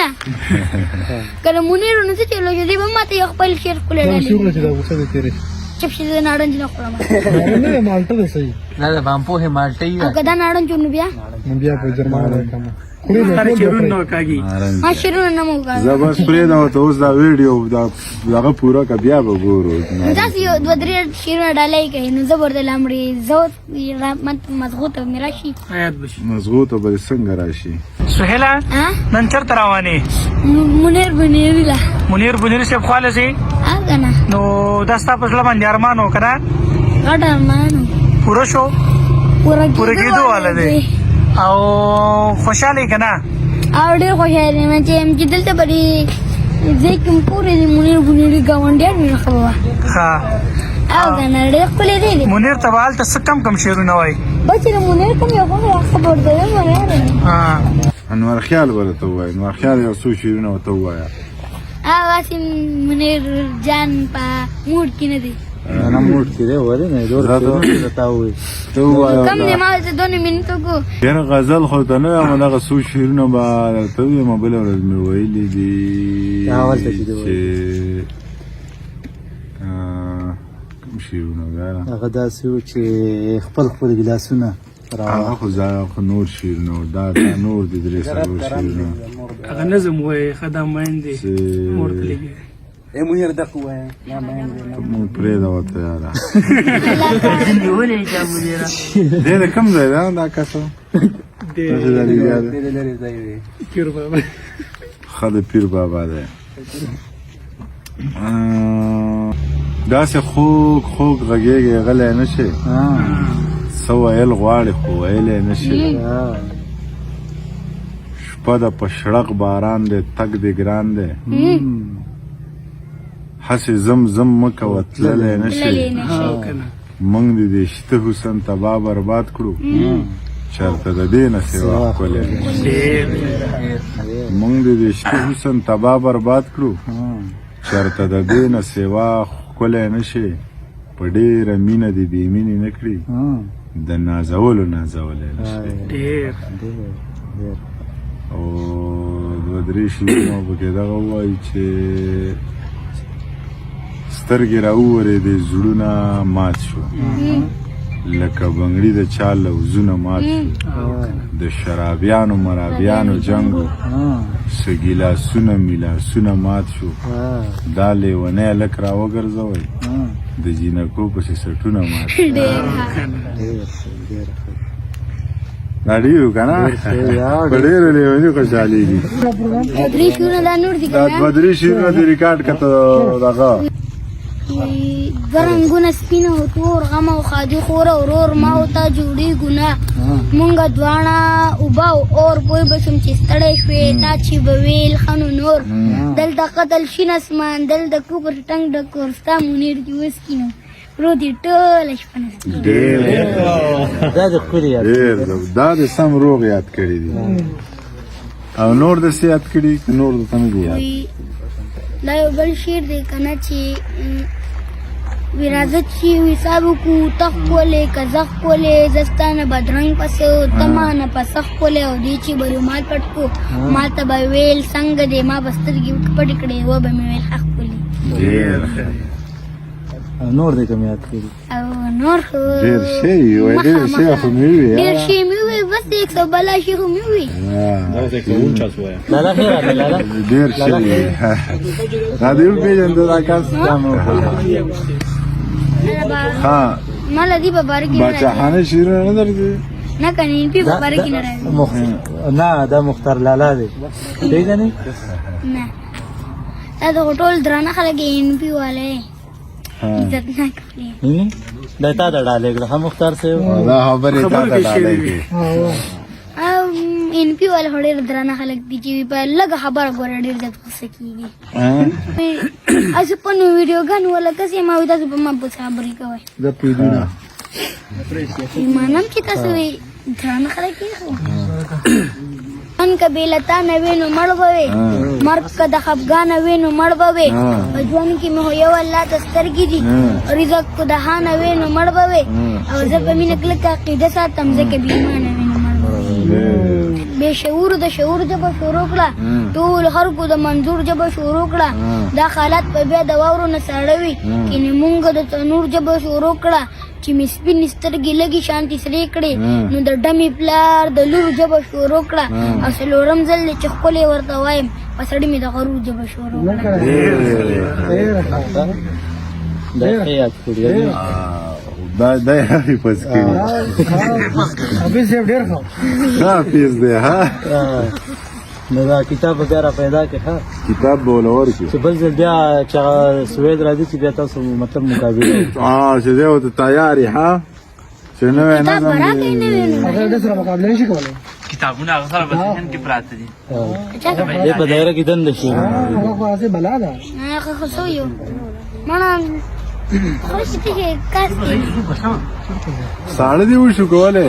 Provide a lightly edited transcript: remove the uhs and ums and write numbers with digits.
نه کله مونیر نو څه چلو چې دی به ماته یو خپل شعر ښکلی دا ډالۍ شوګه چې دا غوسه دې تیرې شي. چپ شي زه نارنج نه خورم. نارنج نه، مالټه ده صحیح. نه ده بامپوه مالټه او که دا نارنج نو بیا نو بیا په جرمانه راکمه خورې به سره ټول چیرونه به نه کاږي. ما شعرونه نه مو کاږي. زه بس پرېږده ورته، اوس دا ویډیو دا دغه پوره که بیا به ګورو. تاسو یو دوه درې شعرونه ډالۍ کوي نو زه به ورته لامړې زه مضغوطه مې راشي. آیات بشي. مضغوطه به دې څنګه راشي؟ سهیلا، نن چرته روانې؟ منیر بنیري له. منیر بنیري صاحب خواله ځې؟ او که نه؟ نو دا ستا په زړه باندې ارمان و که نه؟ غټ ارمان و. پوره شو؟ پوره کېدو والا دی. او خوشحاله یې که نه؟ او ډېر خوشحاله یم چې دلته به دې ځای کې پورې د منیر بنیري ګاونډیان مې ښه وه. ښه او که نه، ډېر ښکلی دی. منیر ته به هلته څه کم کم شعرونه وایي؟ بس چې د منیر کوم یو خوښ ښه به ورته وایم یاره. انور خیال به درته ووایي. انور خیال یو څو شعرونه ورته ووایه. هغه هسې منیر جان په موډ کې نه دی. نه، موډ کې دی، ولې نه؟ دور ته ووایي. ته ووایه. کم دی ما ته دونه مینت وکړو. یاره غزل خو ته نه وایم، دغه څو شعرونه به درته ووایم. بله ورځ مې ویلي دي چې کوم شعرونه یاره. هغه داسې و چې خپل خپل ګلاسونه. هغه خو ځای خو نور شعرونه و، دا نور دي، درې څلور شعرونه. هغه نظم وایي، ښه دا مین دی مور ته لګي. اے منیر دغه وایه دا مین دی. مونږ پرېږده ورته یاره. دی د کوم ځای ده دا کس؟ دی لرې ځای دی. پیر بابا. ښه د پیر بابا دی. داسې خوږ خوږ غږېږي غلی نه شي، څه ویل غواړي خو ویلی نه شي. شپه ده په شړق باران دی، تګ دې ګران دی، هسې زم زم مه کوه تللی نه شي. موږ دې دې شته حسن تباه برباد کړو، چرته د دې نه سوا ښکلی نه شي. موږ دې دې شته حسن تباه برباد کړو، چرته د دې نه سوا ښکلی نه شي. په ډېره مینه دې بې مینې نه کړي، د نازولو نازولی نه شي. ډېر او دوه درې شعرونه پکې دغه ووایي چې سترګې راوورېدې زړونه مات شو، لکه بنګړي د چا لوزونه مات شو. د شرابیانو مرابیانو جنګ څه ګیلاسونه میلاسونه مات شو. دا لیونی هلک راوګرځوئ، د جینکو پسې سټونه مات شو. دا ډېرو که نه په ډېرو لیوني خوشحالېږي. درې شعرونه دا نور دي. دا دوه درې شعرونه دې ریکارډ کړه دغه. دوه رنګونه سپین او تور، غم او ښادي، خور او ورور، ما او تا جوړېږو نه مونږه دواړه اوبه او اور. پوه به شم چې ستړی شوې، تا چې به ویل ښه نو نور. دلته قتل شین اسمان، دلته کوپر ټنګ ډکور، ستا منیر چې وسکي نو پروت یې ټوله شپه نسکور. ډېر دا د ښکلي یاد. ډېر دا د سم روغ یاد کړي دي. او نور د څه یاد کړي؟ نور د نه دي یاد. دا یو بل شعر دی که نه چې وی راځه چې حساب وکړو، ته ښکلې که زه ښکلې، زه ستا نه بدرنګ پسې و، ته ما نه پسه ښکلې. او دی چې به رومال پټ کړو ما ته به ویل څنګه دی، ما به سترګې پټې کړې و به مې ویل ښه ښکلې. ډېر ښه. نور دې کوم یاد کړي؟ او نور خو ډېر شی وای، ډېر شی خو مې وي. ډېر شی مې وي، بس یک څو بلا شی خو مې وي. لالا خیر راغلی لالا. ډېر شی دا دې وپېژنده دا کس. ها ما له دې په باره کې نه راځي. باچاخانه شعرونه نه درځي؟ نه کنه، ان پی په باره کې نه راځي. نه، دا مختار لالا دی، پېژنې؟ نه، دا د ټول درانه خلک ان پی والے عزتناک دي. دا تا د ډالۍ کړه هم مختار صاحب. دا خبرې تا ته ډالۍ کړې. ان پی والا ډېر درانه خلک دي چې په لږه خبره ګوره ډېر زیات غوسه کېږي. هسې په نو ویډیوګان ولا کسې ما وي تاسو په ما پسې خبرې کوئ. دا پیدونه منم چې تاسو درانه خلک یې، خو ان که بې له تا نه وې نو مړ به وې، مرګ که د خفګان نه وې نو مړ به وې. په ژوند کې مې خو یو الله ته سترګې دي، رزق که د ها نه وې نو مړ به وې. او زه په مینه کلکه عقیده ساتم، ځکه بې ایمانه وې نو مړ به وې. بې شعور د شعور ژبه شروع کړه، ټول خلکو د منظور ژبه شروع کړه. دا حالت په بیا د واورو نه ساړه وي، کینې مونږ د تنور ژبه شروع کړه. چې مې سپینې سترګې لږې شانتې سرې کړې، نو د ډمې پلار د لور ژبه شروع کړه. او څلورم ځل دی چې ښکلی ورته وایم، په سړي مې د غرور ژبه شروع کړه. دا ښه یاد کړی. دا دا یې حفظ کړي. حافظ صاحب ډېر ښه. حافظ دی ها. نو دا کتاب به بیا را پیدا کړې ښه؟ کتاب به ول ورکړي. چې بل ځل بیا چې هغه سوید راځي، چې بیا تاسو مطلب مقابله. چې دی ورته تیار یې ها، چې نوی کتاب نظم به راکړئ نوی نو. هغه د سره مقابله نشي کولی. کتابونه هغه سره په ذهن کې پراته دي. دې په دایره کې دنده شي. هغه خو هسې بلا ده. هغه خو څه یو مانا خوش دي کاس کې. ساړه دی وشو کولی.